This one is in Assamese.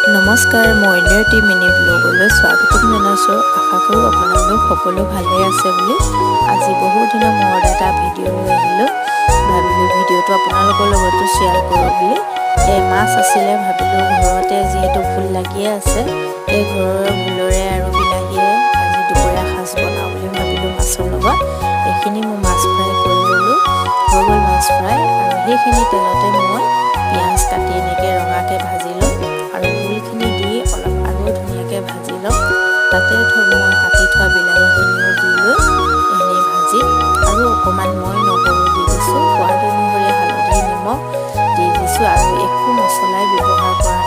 নমস্কাৰ, মই অন্য এটি মিনি ব্লগলৈ স্বাগতম জনাইছোঁ। আশা কৰোঁ আপোনালোক সকলো ভালে আছে বুলি। আজি বহুত দিনৰ মূৰত এটা ভিডিঅ' লৈ আহিলোঁ। ভাবিলোঁ ভিডিঅ'টো আপোনালোকৰ লগতো শ্বেয়াৰ কৰোঁ বুলি। এই মাছ আছিলে, ভাবিলোঁ ঘৰতে যিহেতু ভোল লাগিয়ে আছে, এই ঘৰৰ ভোলৰে আৰু বিলাহীয়ে আজি দুপৰীয়া সাজ বনাওঁ বুলি ভাবিলোঁ মাছৰ লগত। এইখিনি মই মাছ ফ্ৰাই কৰি ল'লোঁ। হৈ গ'ল মাছ ফ্ৰাই। আৰু সেইখিনি তেলতে মই পিঁয়াজ কাটি এনেকৈ ৰঙাকৈ ভাজি ল'ম আৰু ভোলখিনি দি অলপ আৰু ধুনীয়াকৈ ভাজি ল'ম। তাতে মই কাটি থোৱা বিলাহীখিনিও দি লৈ এনেই ভাজিম আৰু অকণমান মই নহৰু দি দিছোঁ। সোৱাদ অনুসৰি হালধি, নিমখ দি দিছোঁ আৰু একো মছলাই ব্যৱহাৰ কৰা